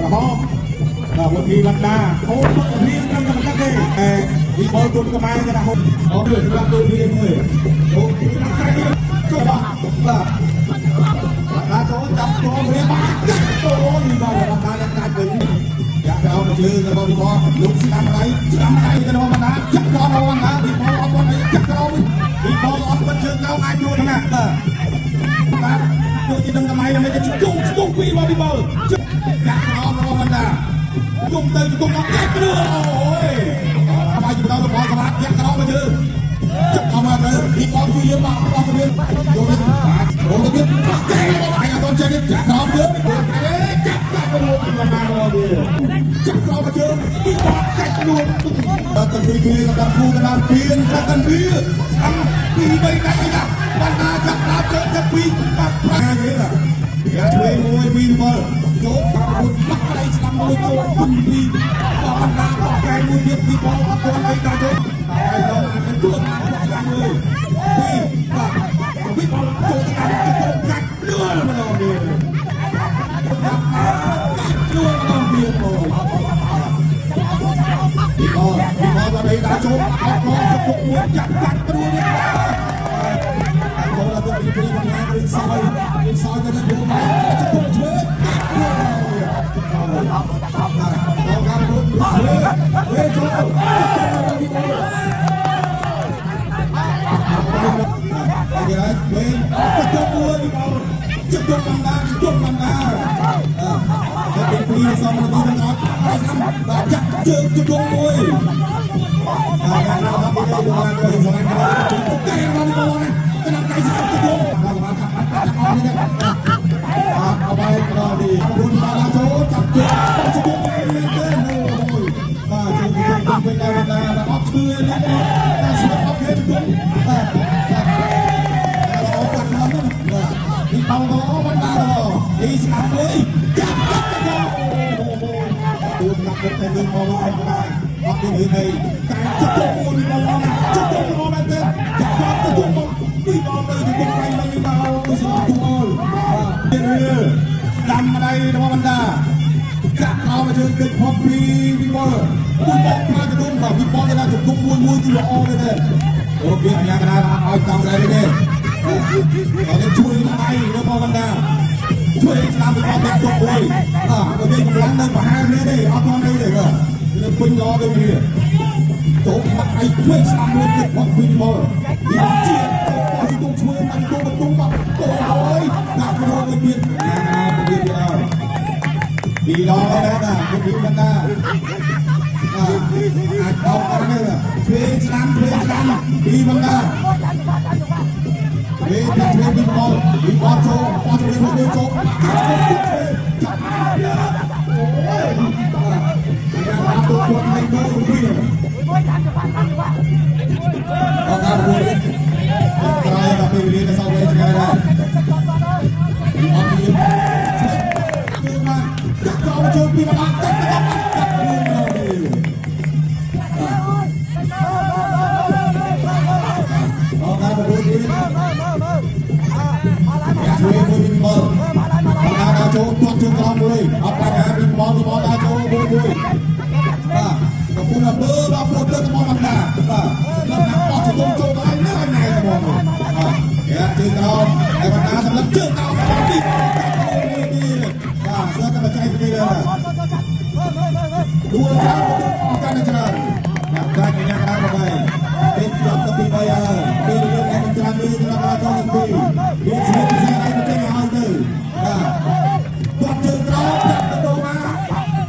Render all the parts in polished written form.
ក្រហមបាទវុធីវណ្ដាអូពុទ្ធភីត្រឹមតែបន្តិចទេតែវិបុលគុណខ្មែរគេថាអូសម្រាប់ទូភីមួយអូចូលបាទបាទបាទចូលចាប់ករៀបាទអូវិបុលវណ្ដាអ្នកកាច់វិញយ៉ាក្រោមជើងរបស់វិបុលលោកស្ដាំដៃស្ដាំដៃទៅរបស់វណ្ដាចាប់ក្រោមរបស់វណ្ដាវិបុលអត់គាត់អីចាប់ក្រោមវិបុលអត់គាត់ជើងក្រោមអាចយួរថ្នាក់បាទបាទដូចជាដឹងតម្លៃដើម្បីទៅជុំជុំពីរបស់វិបុលចាប់ក្រោមរបស់វណ្ដាជុំទៅជុំមកកាច់គ្រឿងអូយបាយជំរៅរបស់សម្រាប់យ៉ាក្រោមមកជើងចាប់អមទៅវិបុលជួយយើងមកអស់ទៅទៀតយកទៅបាទរងទៅទៀតបាក់ទេអាយអត់ចេះទៀតចាប់ក្រោមជើងចាប់កាច់ខ្លួនពីមកមកវាចាប់ក្រោមជើងពីបាក់កាច់ខ្លួនទៅទីពីសម្រាប់គូកណ្ដាលពៀនប្រាក់វាស្អាពី3កាច់អីណាបណ្ដាចាប់តាមជើងទៅពីបាក់ប្រាគេយ៉ាឆ្វេងមួយពីវិបុលចូលបាក់មួយបាក់ដៃស្ដាំមួយចូលពីបណ្ដាបាក់កែមួយទៀតពីបលអត់ទាន់អីដល់ចូលហើយដល់អានជួនស្ដាំមួយពីបាទវិបុលចូលស្ដាំចូលកាច់លឿនម្ដងទៀតកាច់លឿនម្ដងទៀតអូវិបុលវិបុលដល់ដៃដល់ចូលអត់មកជុកមួយចាប់កាច់ព្រួយនេះចូលដល់ទៅពីបណ្ដាឬសយឬសយទៅទៅមកជុកឆ្វេងកាច់លឿនដល់ការពុតឆ្វេងវេចូលគេឲ្យវិញជុកមួយជុកបណ្ដាជុកបណ្ដាតែពីសមនទីទាំងអត់បាទចាក់ជើងជុកមួយបាទដល់ដល់ដល់ដល់សម្រាប់ជុកកែរបស់បងណាកណ្ដាលដៃស្អាតជុកបាទបាទចាប់អត់នេះបាទអបាយដល់ទីគុណបាទចូលចាប់ជើងជុកមែនទេអូយបាទជុកជុកវិញដែរបណ្ដាបាទអត់ឈឺនេះតែស្រុកអត់គេជុកបាទពីបងបងបណ្ដាទីស្ដាប់មួយចាប់កាត់ទៅអូទូណាក់ទៅនឹងបងបងបណ្ដាអត់មានរឿងអីតែជុកមួយបងបងជុកបងមែនទេចាប់ជុកបងពីបងទៅជុកបែងបែងមកស្លាប់ទូអល់បាទរៀលស្ដាំម្ដាយរបស់បណ្ដាចាក់ក្រោមជើងកិច្ចផុតពីវិបុលពីបងប្រើជុំបាទវិបុលគេថាជុកមួយមួយគឺល្អទេអូគេអាញាកណាអត់ឲ្យតង់ដែរទេអត់ជួយដៃរបស់បណ្ដាជួយស្ដាំរបស់តែទុកមួយអើបើកម្លាំងនៅប្រហែលគ្នាទេអត់ទាន់អីទេបាទវាពេញល្អដូចគ្នាចូលបាក់អីជួយស្ដាំមួយទៀតផុតពីបលវាជាទៅទុំជួយបាច់ទុំបន្ទុំបាក់អូយដាក់ខ្លួនមួយទៀតណាពវាទៀតហើយពីដងដែរណាពីបណ្ដាអាចតបបានទេជួយស្ដាំជួយស្ដាំពីបណ្ដាវេពីជួយពីបលពីបលចូលបលជួយមួយចូលចាប់អូយអាយ៉ាទូគាត់មិនទៅពីអរគុណក្រោយដល់ពេលវេលាទៅសល់វេឆ្ងាយដែរអត់ពីជើងមកចាក់ក្រោមជើងពីម្ដងកាត់កាត់កាត់មួយម្ដងទៀតអរគុណទៀតជួយមួយពីបលដល់ចូលទាត់ជើងក្រោមមួយអត់បញ្ហាពីបលពីបលដល់ចូលមួយមួយបាទកំពុងតែមើលដល់ពុតទៅមកបណ្ដាបាទសម្រាប់ណាបោះជុំចូលទៅឯណាឯណាហ្មងបាទយ៉ាជើងក្រោមតែបណ្ដាសម្រាប់ជើងក្រោមទីមួយទៀតបាទសើតែបច្ចេកទេសដែរដួលច្រើនអស់កាន់តែច្រើនបាទដាច់ញ៉ាំដល់បាយពេលចប់ទៅទី3ហើយពេលយើងអត់ច្រើននេះសម្រាប់ដល់ទី2មានស្រួលពិសេសឲ្យទៅឲ្យទៅបាទទាត់ជើងក្រោមចាប់ទៅមក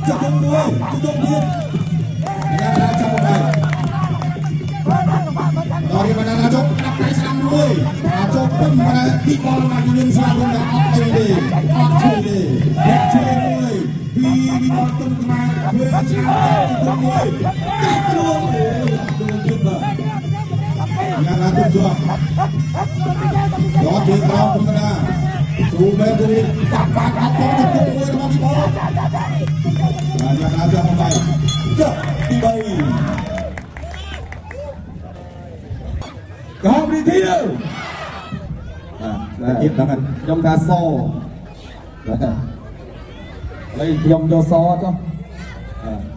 ជុំមួយជុំទៀតញ៉ាំដល់ចាប់បាយដល់រៀបណាចុះដាក់ដៃស្ដាំមួយអាចុះពេញមកពីបលមកយើងស្លាប់ដល់អត់អីទេអត់ជួយទេជួយមួយពីពីបលទុំខ្មែរធ្វើស្ដាំជុំមួយកាច់ខ្លួនអូយខ្លួនទៀតបាទញ៉ាំដល់ទុំជាប់ដល់ជើងក្រោមគុំណាស្រួលមែនទូចាប់បាក់អត់ផងជុំមួយរបស់ពីបលញ៉ាំដល់ចាប់មកបាយចុះទី3ក្រហមរីធីបាទទៀតដល់ខ្ញុំថាសបាទ ឡូវខ្ញុំយកសចុះ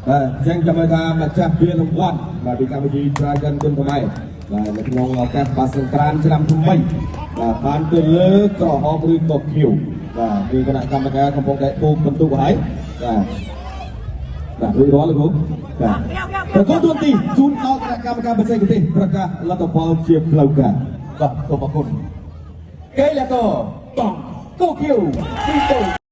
បាទអញ្ចឹងចាំឲ្យថាម្ចាស់ពានរង្វាន់បាទពីកម្មវិធី Dragon គុណខ្មែរបាទនៅក្នុងឱកាសបាសង្ក្រានឆ្នាំថ្មីបាទបានទៅលើក្រហមឬក៏ខៀវបាទគឺគណៈកម្មការកំពុងតែពូកបន្ទុកហើយបាទបាទរួចរាល់លោកគ្រូបាទប្រកួតទូនទីជូនដល់គណៈកម្មការបច្ចេកទេសប្រកាសលទ្ធផលជាផ្លូវការ បាទសូមអរគុណកីឡាករតង់កូខៀវពីតូ